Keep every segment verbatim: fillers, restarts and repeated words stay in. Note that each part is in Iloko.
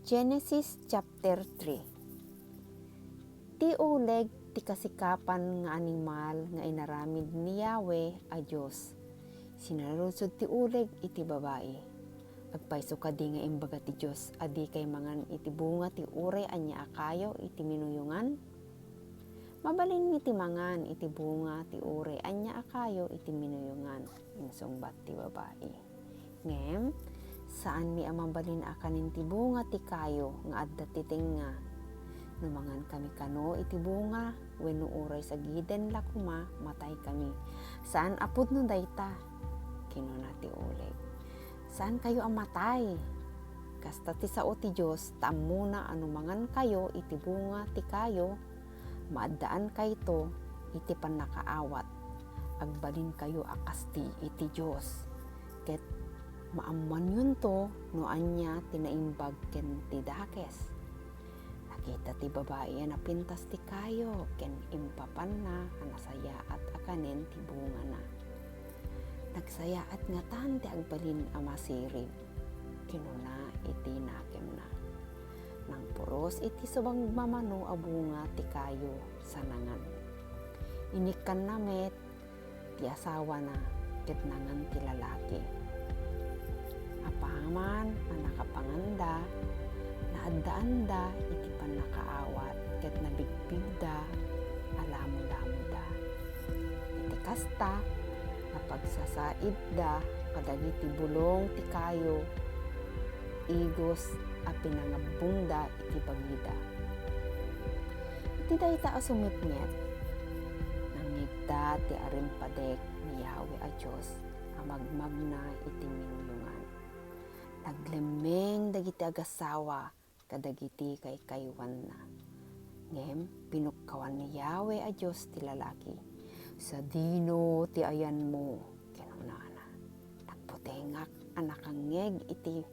Genesis chapter three. Ti uleg ti kasikapan nga animal nga inaramid ni Yahweh a Dios. Sinaludsod ti uleg iti babai, "Agpayso kadi nga imbaga ti Dios a dikay mangan iti bunga ti uray ania a kayo iti minuyongan? Mabalinmi ti mangan iti bunga ti uray ania a kayo iti minuyongan," insungbat ti babai. Ngem, saanmi a mabalin a kanen ti bunga ti kayo nga adda ti tengnga. No mangankami kano iti bunga, wenno uray sagiden la koma, mataykami. Saan a pudno dayta, kinuna ti uleg. Saankayo a matay. Kasta ti sao ti Dios, ta ammona a no mangankayo iti bunga ti kayo, maaddaankayto iti pannakaawat. Agbalinkayo a kasti iti Dios, ket maammoanyonto no ania ti naimbag ken ti dakes. Nakita ti babai a napintas ti kayo ken impapanna a nasayaat a kanen ti bungana. "Nagsayaat ngatan ti agbalin a masirib," kinuna iti nakemna. Nangpuros iti sumagmamano a bunga ti kayo sa nangan. Inikkanna met ti asawana ket nangan ti lalaki. Apaman a nakapanganda, naaddaanda iti pannakaawat ket nabigpigda a lamulamoda. Iti kasta, napagsasaibda kadagiti bulong ti kayo, igos a pinangabbongda iti bagida. Iti dayta a sumitnget, nangngegda ti arimpadek ni Yahweh a Dios a magmagna iti minuyongan. Naglemmeng dagiti agasawa kadagiti kaykaywanna. Ngem pinukkawan ni Yahweh a Dios ti lalaki. "Sadino ti ayanmo?" kinunana. "Nagbutengak a nakangngeg iti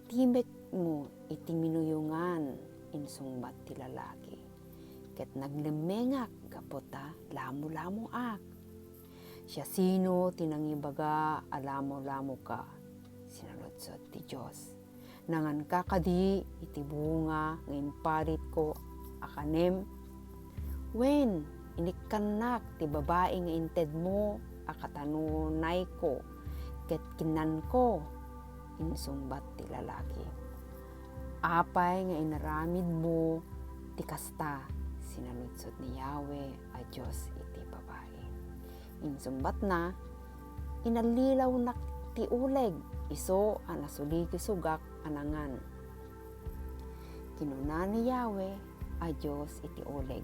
timekmo iti minuyongan," insungbat ti lalaki. "Ket naglemmengak gapu ta lamulamoak." "Siasino ti nangibaga a lamulamoka?" sinaludsod ti Dios. "Nanganka kadi iti bunga nga imparitko a kanem? Wen, inikkannak ti babai nga intedmo a katanonayko ket kinnanko," insungbat ti lalaki. "Apay nga inaramidmo ti kasta?" sinaludsod ni Yahweh a Dios iti babai. Insungbatna, "Inallilawnak ti uleg, isu a nasuligisugak a nangan." Kinuna ni Yahweh a Dios iti uleg,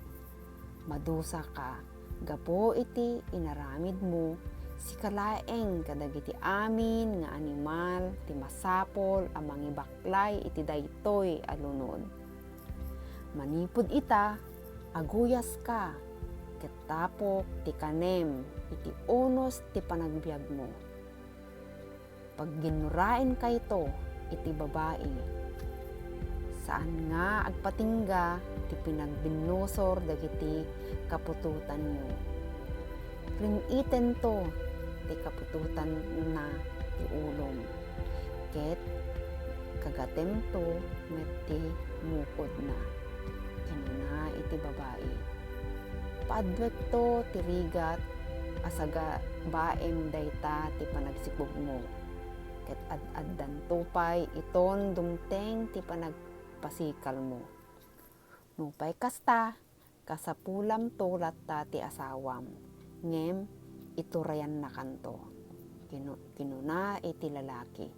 "Madusaka gapu iti inaramidmo, sika laeng kadagiti amin nga animal ti masapul a mangibaklay iti daytoy a lunod. Manipud ita, aguyaska ket tapok ti kanem iti unos ti panagbiagmo." Pagginnuraenkayto iti babai. Saan nga agpatingga ti pinagbinnusor dagiti kaputotanyo. Rim-itento ti kaputotanna ti ulom, ket kagatemto met ti mukodna. Kinuna iti babai, "Paadduekto ti rigat a sagabaem dayta ti panagsikogmo, ket ad-addanto pay iton dumteng ti panagpasikalmo. Nupay kasta, kasapulamto latta ti asawam, ngem iturayannakanto." Kinu-, kinuna iti lalaki,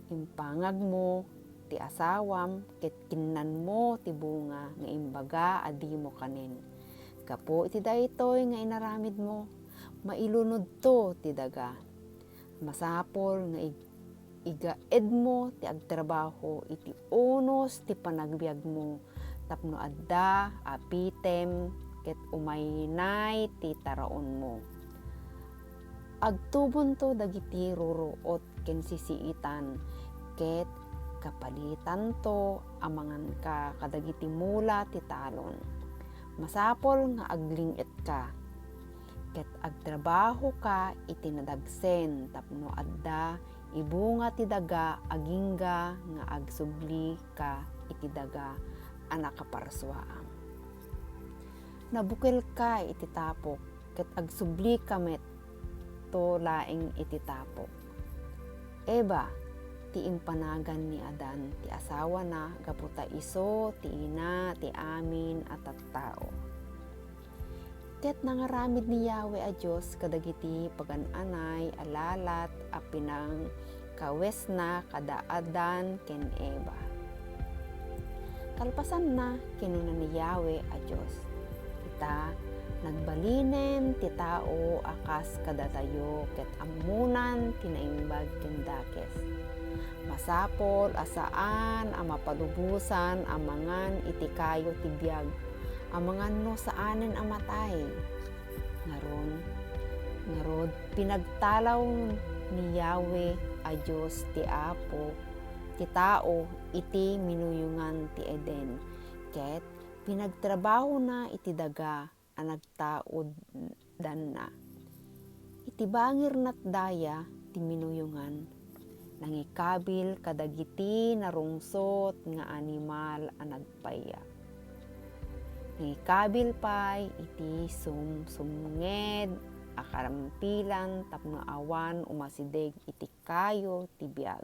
"Impangagmo ti asawam ket kinnanmo ti bunga nga imbaga a dimo kanen. Gapu iti daytoy nga inaramidmo, mailunodto ti daga. Masapul nga ig-, igaedmo ti agtrabaho iti unos ti panagbiagmo tapno adda apitem ket umaynay ti taraonmo. Agtubonto dagiti ruruot ken sisiitan, ket kapalitanto a manganka kadagiti mula ti talon. Masapul nga agling-etka, ket agtrabahoka iti nadagsen tapno adda ibunga ti daga agingga nga agsublika iti daga a nakaparsuaam. Nabukelka iti tapok, ket agsublika met to laeng iti tapok. Eva ti impanagan ni Adan ti asawana gapu ta isu ti ina ti amin a tattao. Ket nangaramid ni Yahweh a Dios kadagiti pagan-anay a lalat a pinangkawesna kada Adan ken Eva. Kalpasanna, kinuna ni Yahweh a Dios, "Ita, nagbalinen ti tao a kas kadatayo ket ammonan ti naimbag ken dakes. Masapul a saan a mapalubosan a mangan iti kayo ti biag, amangan no saanen a matay." Ngarud, ngarud, pinagtalaw ni Yahweh a Dios ti Apo ti tao iti minuyongan ti Eden, ket pinagtrabahona iti daga a nagtauddanna. Iti bangir natdaya ti minuyongan, nangikabil kadagiti narungsot nga animal a nagpayag. Nangikabil pay iti sumsumnged a karampilan tapno awan umasideg iti kayo ti biag.